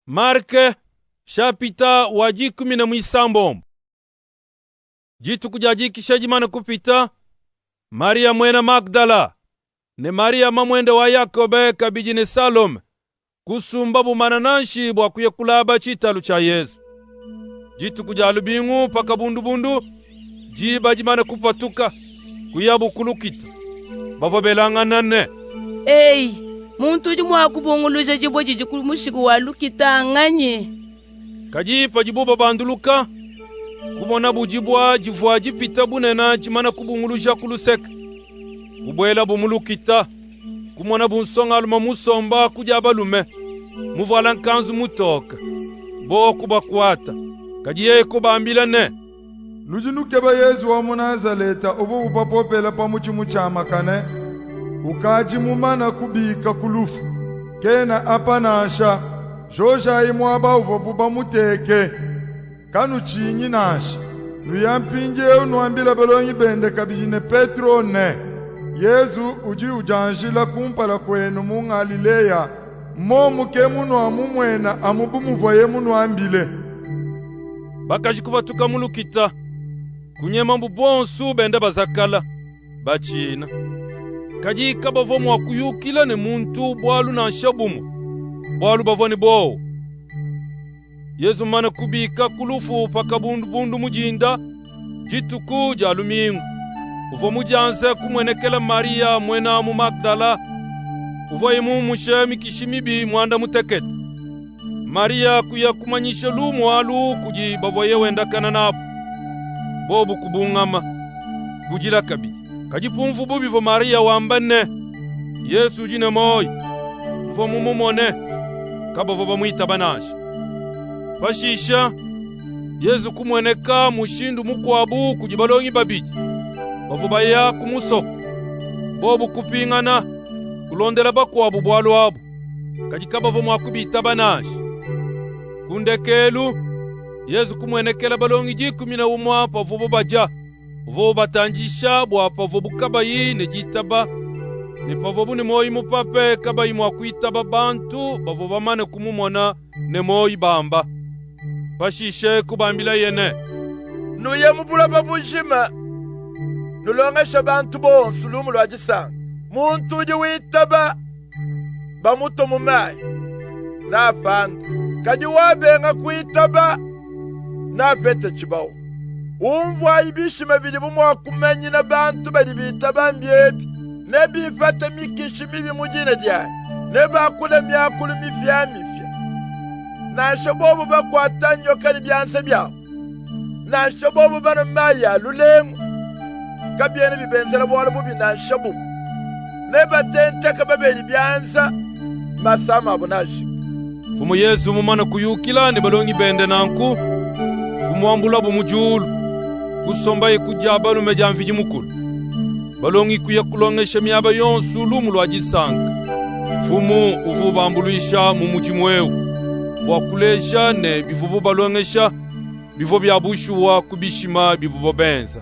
Marke shapita wa dikumi ne muisambombo. Dituku dia dikisha dimane kupita, Mariya muena Magdala ne Mariya mamuende wa Yakobe kabidi ne Salome kusumbabu manananshi bua kuya kulaba tshitalu tshia Yezu. Dituku dia lubingu pa kabundubundu, diba dimane kupatuka, kuyabu ku lukita. Bavua belangana ne, Eyi, muntu udi mua kubunguluja dibue didi ku mushiku wa lukita nnganyi? Kadi padibu babanduluka, kumonabu dibua divua dipita bunene dimana kubunguluja ku luseke. Kubuelabu mu lukita, kumonabu nsongalume musomba ku dia balume, muvuala nkanzu mutoke. Bobu kubakuata. Kadi yeye kubambila ne, Nudi nukeba Yezu wa mu Nazaleta uvuabu bapopela pa mutshi mutshiamakane. Ukadi mumane kubika ku lufu. Kena apa nansha. Jojayi muaba uvuabu bamuteke. Kanutshinyi nansha. Nuya mpindieu nuambila balongi bende kabidi ne Petro ne, Yezu udi udianjila kumpala kuenu mu Ngalileya, momu ke munuamumuena amu bu muvuaye munuambile. Bakaji kupatuka mu lukita, kunyemabu bonsu benda bazakala, batshina. Kadi kabavua mua kuyukila ne muntu bualu nansha bumue, bualu bavua ne buowa. Yezu mumane kubika ku lufu pa kabundubundu mu dinda, dituku dia lumingu, uvua mudianze kumuenekela Mariya muena mu Magdala, uvuaye mumushe mikishi mibi muanda mutekete. Mariya kuya kumanyisha lumu alu kudi bavuaye wendakana nabu. Bobu kubungama, kudila kabidi. Kadi pumvubu bivua Mariya wamba ne, Yezu udi ne muoyi, mvua mumumone, kabavua bamuitaba nansha. Pashishe Yezu kumueneka mushindu mukuabu kudi balongi babidi bavua baya ku musoko. Bobu kupingana, kulondela bakuabu bualu abu, kadi kabavua mua kubitaba nansha. Ku ndekelu, Yezu kumuenekela balongi 11 pavuabu badia. Uvua ubatandisha bua pavuabu kabayi ne ditaba ne pavuabu ne muoyi mupape kabayi mua kuitaba bantu bavua bamane kumumona ne muoyi bamba. Pashishe kubambilaye ne, Nuye mu buloba bujima, nulongeshe bantu bonsu lumu lua disanka. Muntu udi witaba bamutue mu mayi, neapande. Kadi wabenga kuitaba, neapete tshibawu. Umvuayi bishima bidibu mua kumanyina bantu badi bitaba mbiebi. Nebipate mikishi mibi mu dina dianyi, nebakule miakulu mipiamipia. Nansha bobu bakuata nyoka ne bianza biabu, nansha bobu banua mayi a lulengu, kabiena bibenzela bualu bubi nansha bumue. Nebatenteke babedi bianza, masama abu neajike. Mfumu Yezu mumane kuyukila ne balongi bende nanku, kumuambulabu mu diulu, kusombaye ku dia balume dia Mvidi Mukulu. Balongi kuya kulongesha miaba yonsu lumu lua disanka. Mfumu uvua ubambuluisha mu mudimu eu bua kuleja ne bivuabu balongesha bivua bia bushuwa ku bishima bivuabu benza.